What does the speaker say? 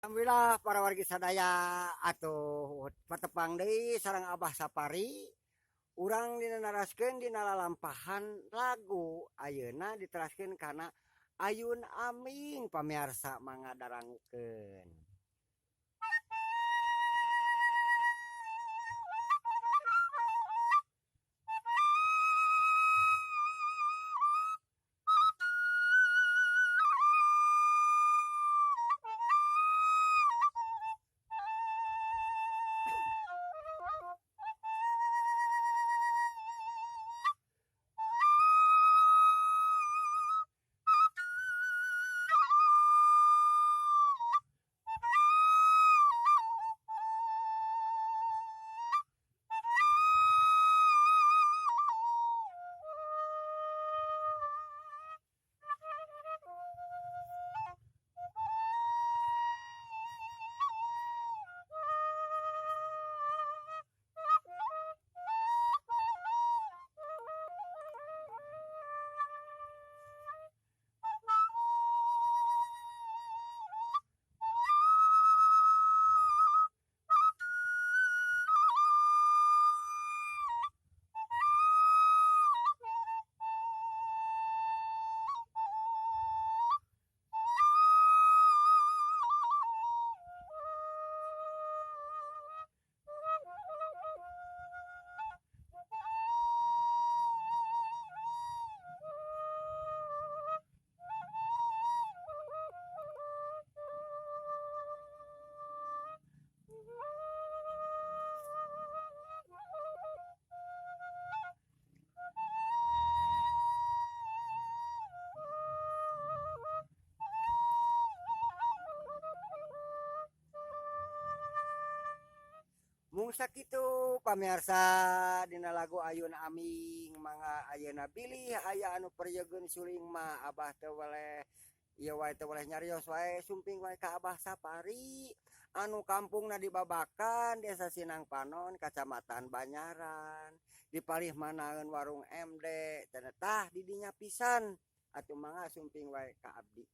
Alhamdulillah para wargi sadaya atuh patepang deui sareng Abah Sapari. Urang dina naraskeun dina lalampahan lagu ayeuna diteraskeun kana Ayun Aming pamiarsa mangga darangukeun. Mung sakitu pamirsa dina lagu Ayun Aming mangga ayeuna bilih aya anu peryogeun suling mah Abah teu weleh ieu wae teu weleh nyarios wae sumping wae ka Abah Sapari anu kampungna di Babakan Desa Sinang Panon Kacamatan Banyaran di palih manaeun warung MD cenah tah di dinya pisan atuh mangga sumping wae ka abdi.